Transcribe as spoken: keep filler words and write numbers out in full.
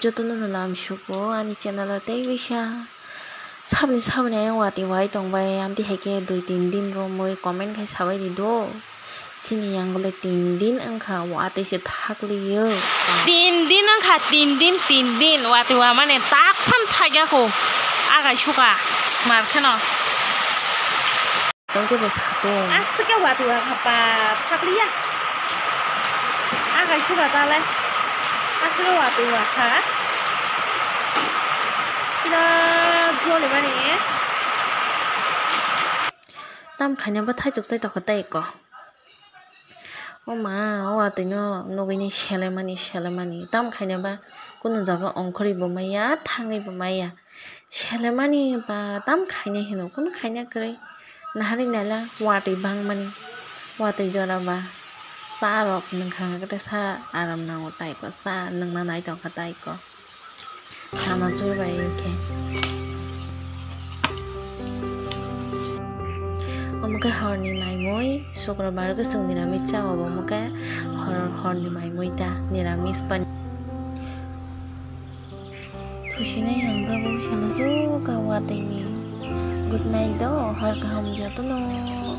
Jotono no lam suko ani channel o tei bisa sabni sabni ayang watwi wai tongbai, amtwi hai khe dui tin din romwi comment khai sabai di do. Chini yang le tin din wngkha, watwi se thakliyo. Tin din wngkha, tin din, tin din watwi wamani tak phan thakya ko. Agai suka mar kheno. Tongke bo satung. Aswk ke watwi wakha pa, thakliya. Agai suka ta le. Aswk ke watwi wakha. Kira jole mani. Tam khaina ba thaichuk chai tokha tei ko. O ma, o watwi no nugwi ni selemani, selemani. Tam khaina ba kunu jaga ongkhorwi bo maya, thangwi bo maya. Selemani ba tam khainai hino, kunu khaina kwrwi. Naharwi naila watwi bangmani, watwi jora ba. Sa rok nungkha hwnkhe sa aram nango tai ko, sa nungna nai tongkha tai ko. Chama chwbai khe. Omo khe horni maimui, sukrobar khe chwng niramis cha, obo omo khe hor-, horni maimui ta, niramis pani. Thusinai ang tabuk salo suka watwi ni. Good night do, hor kaham jotono.